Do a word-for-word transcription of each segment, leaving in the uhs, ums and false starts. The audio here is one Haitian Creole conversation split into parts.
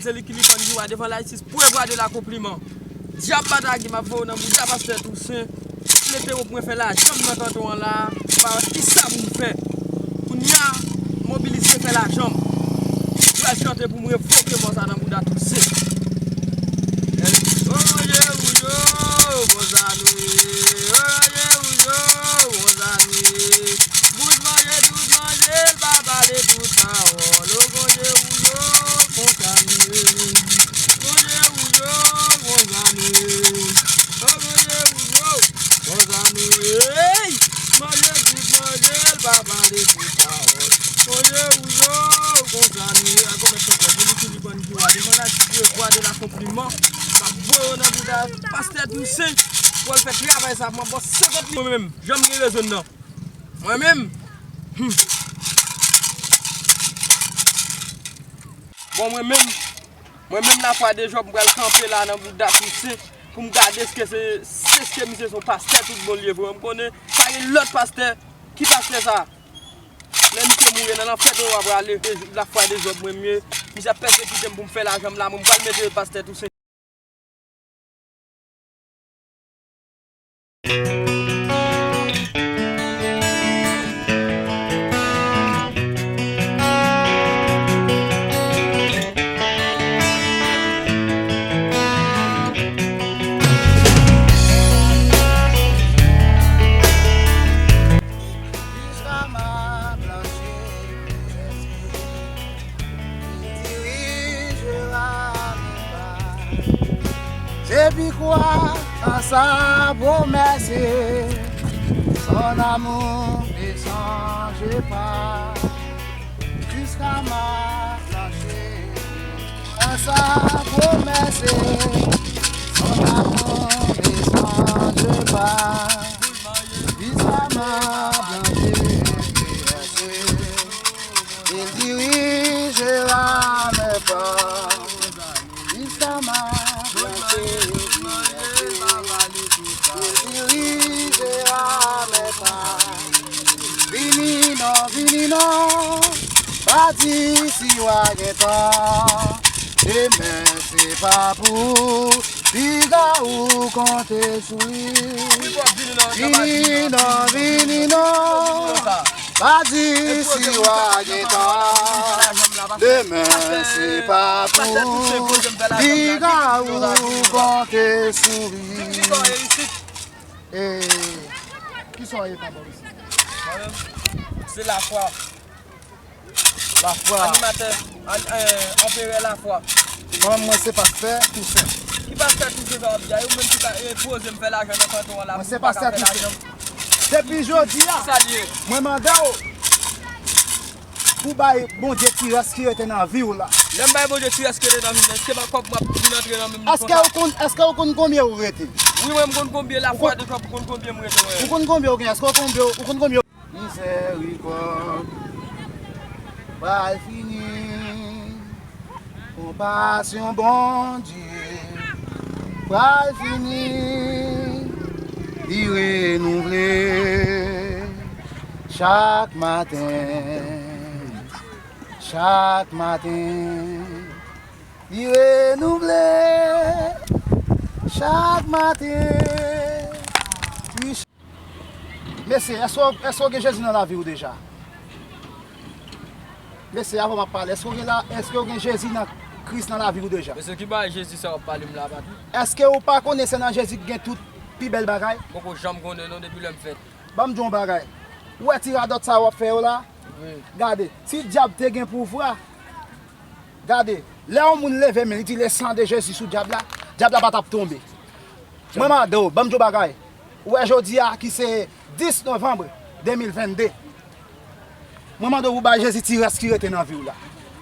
Se li ki li konn di wa devan la jistis, preuve de l'accomplissement. Dyab pa ta gen m ap voye w nan bouda pastè Tousen. Mete w pou mwen fè lajan m nan kanton an la. M pa wè kisa pou m fè. Kounye a, mobilize fè lajan m. M pral chante pou m revoke mò sa nan bouda Tousen. Oh, Bondye, Bondye, konsa nou ye. Oh, Bondye, Bondye, konsa nou ye. Bout manje, tout manje, l pa pale tout pawòl. O Bondye, ou yo, konsa nou ye. Bondye, ou yo, konsa nou ye. O Bondye, ou yo, konsa nou ye. Ey! Manje, tout manje, l pa pale tout pawòl. Bondye, ou yo, konsa nou ye. Agon mèt konsa, vini ki li konn ki wa. Li konn la, ti vwa de la konpliman. M ap voye nan bouda pastè Tousen. Pou l fè travay sa, pou m ap ba w senkant mil mwen menm. Jan m gen rezon nan. Mwen menm, hmm. Bon, mwen menm, mwen menm Lafwa de Jòb, m pral kanpe la nan bouda Tousen pou m gade èske se, èske misye se yon pastè tout bon l ye vre. M konnen pa gen lòt pastè ki pastè sa. Lè misye mouri nan lanfè tou w ap prale. Lafwa de Jòb, mwen menm, misye ap pèsekite m pou m fè lajan m la, mwen m pral mete pastè Tousen. Dirigera mes pas. Depuis crois à sa promesse, son amour ne change pas. Jusqu'à ma blanchie, à sa promesse, son amour ne change pas. Jusqu'à ma blanchie, il dirigera mes pas. Jusqu'à ma blanchie, il dirigera mes pas. Vini non, vini non, pa di si w a gen tan. Demen se pa pou ou, piga ou konte sou li. Vini non, vini non, pa di si w a gen tan. Demen se pa pou ou, piga ou konte sou li. E, kisa w ye pa bò isit? Se Lafwa. Lafwa. Animatè, an-, eh, anperè Lafwa. Mwen, mwen se pastè Tousen. Ki pastè Tousen sa w ap di a? Ou menm ki pa, eh, poze m fè lajan nan kanton an la, mwen se pastè Tousen. Depi jodi a, mwen mande w pou bay Bondye ti rès ki rete nan vi w la. Lè m bay Bondye ti rès ki rete nan vi m, èske pa kòb m ap vin antre nan men m konsa? Èske ou konn, èske ou konn konbyen ou rete? Wi, mwen m konn konbyen, Lafwa de Jòb, ou konn konbyen m rete, wi. Ou konn konbyen ou gen? Èske ou konbyen, ou konn konbyen? Mizèrikòd pral fini, konpasyon Bondye pral fini, li renouvle chak maten, chak maten, li renouvle chak maten. Mesye, èske, èske w gen Jezi nan lavi w deja? Mesye, avan m ap pale, èske w gen la, èske w gen Jezi nan, Kris nan lavi w deja? Mesye, ki bagay Jezi sa w ap pale m la, patwon? Èske ou pa konnen se nan Jezi ki gen tout pi bèl bagay? M poko janm konnen non depi lè m fèt. Ban m di w yon bagay. Ou wè ti radòt sa w ap fè yo la? Wi. Gade, si dyab te gen pouvwa, gade, lè yon moun leve men, li di le sang de Jésus sou dyab la, dyab la pa t ap tonbe. Mwen mande w, ban m di w bagay. Ou wè jodi a ki se dis novanm de mil vennde. Mwen mande w pou bay Jezi ti rès ki rete nan vi w la.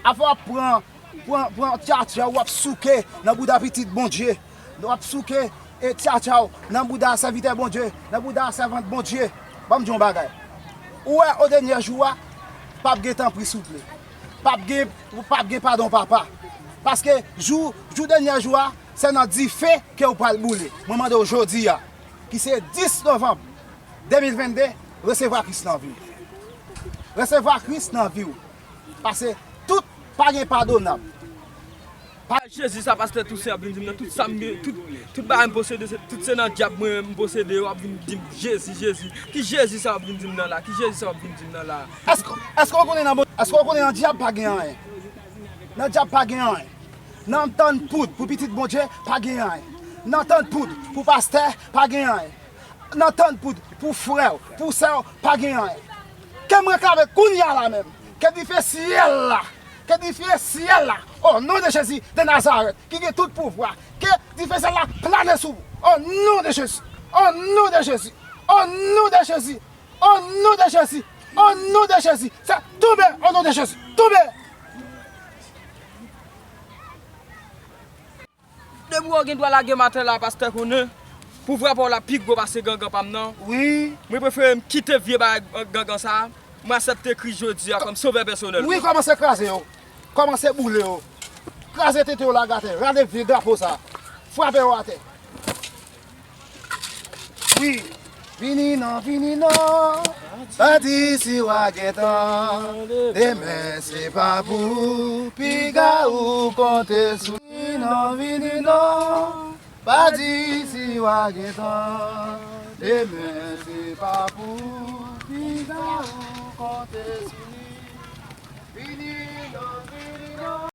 Afè w ap pran, pran, pran tyatya w ap souke nan bouda pitit Bondye. W ap souke e tyatya w nan bouda sèvitè Bondye, nan bouda sèvant Bondye. Ban m di w yon bagay. Ou wè o dènye jou a, p ap gen tanpri souple. P ap gen, p ap gen padon papa. Paske jou, jou dènye jou a, se nan dife ke w pral boule. Mwen mande w jodi a, ki se dis novanm de mil vennde, resevwa Kris nan vi w. Resevwa Kris nan vi w. Paske tout pa gen padonab. Jezi sa pastè Tousen ap vin di m nan, tout sa m gen, tout, tout bagay m posede, se, tout se nan dyab mwen m posede yo, ap vin di m Jezi, Jezi. Ki Jezi sa w ap vin di m nan la? Ki Jezi sa w ap vin di m nan la? Èske, èske w konnen nan, èske w konnen nan dyab pa gen anyen? Nan dyab pa gen anyen. Nan tann poud pou pitit Bondye pa gen anyen. Nan tann poud pou pastè pa gen anyen. Nan tann poud pou frè w, pou sè w pa gen anyen. Ke m reklame kounye a la menm. Ke dife syèl la, ke dife syèl la, o non de Jezi de Nazarèt, ki gen tout pouvwa, ke dife syèl la plane sou ou, o non de Jezi, o non de Jezi, o non de Jezi, o non de Jezi, o non de Jezi, se tonbe, o non de Jezi, tonbe. Depi w gen dwa lage m atè la, pastè konnen, pouvwa pa w la pi gwo pase gangan pa m nan. Wi. Mwen prefere m kite vye bagay gangan sa. Mwen aksepte Kris jodi a kòm sovè pèsonèl. Wi, kòmanse kraze yo. Kòmanse boule yo. Kraze tete yo lage atè. Rale vye drapo sa. Frape yo atè. Wi. Vini non, vini non. Pa di si w a gen tan. Demen se pa pou ou. Piga ou konte sou. Vini non, vini non. Pa di si w a gen tan. Demen se pa pou ou. Piga ou konte sou li. Vini non, vini non.